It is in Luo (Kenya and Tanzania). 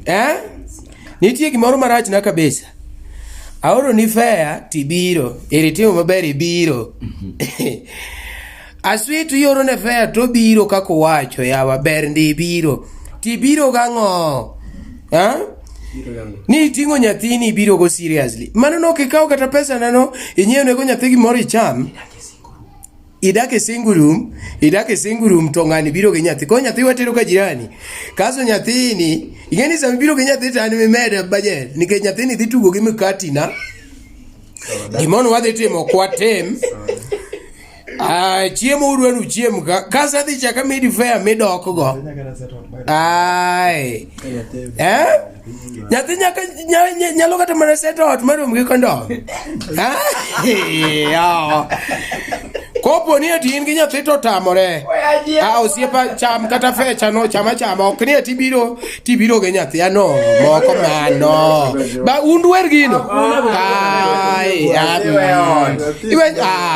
Eh? Nitie gimoro marach na kabisa. Aoro ni fare tibiro, eri timo maber ibiro. Aswit ioro ne fare to biro kaka owacho yawa ber ndi ibiro. Tibiro gang'o? Eh? Ni iting'o nyathini ibiro go seriously. Mano nok ikaw kata pesa nano inyiew nego nyathi gimoro icham. Idak e single room, idak e single room to ng'ani biro gi nyathi. Koro nyathi watero ka jirani. Kaso nyathini, ing'e ni sama ibiro gi nyathi to an mimed budget nikech nyathini dhi tugo gi mkati na. Gimono wadhi timo ok watim. Ah, chiemo udwa ni uchiem ka. Kaso adhi chaka midi fare midok go. Ai. Eh? Nyathi nyaka nyalo kata mana seto ot marom gi kondom. Ah, yawa. Kopo ni ati in gi nyathi to otamore. Ah, osiepa cham kata fecha no chama chama ok ni ati biro tibiro gi nyathi ano moko mano. Ba un dwer gino. Ai, ah, iwe ah.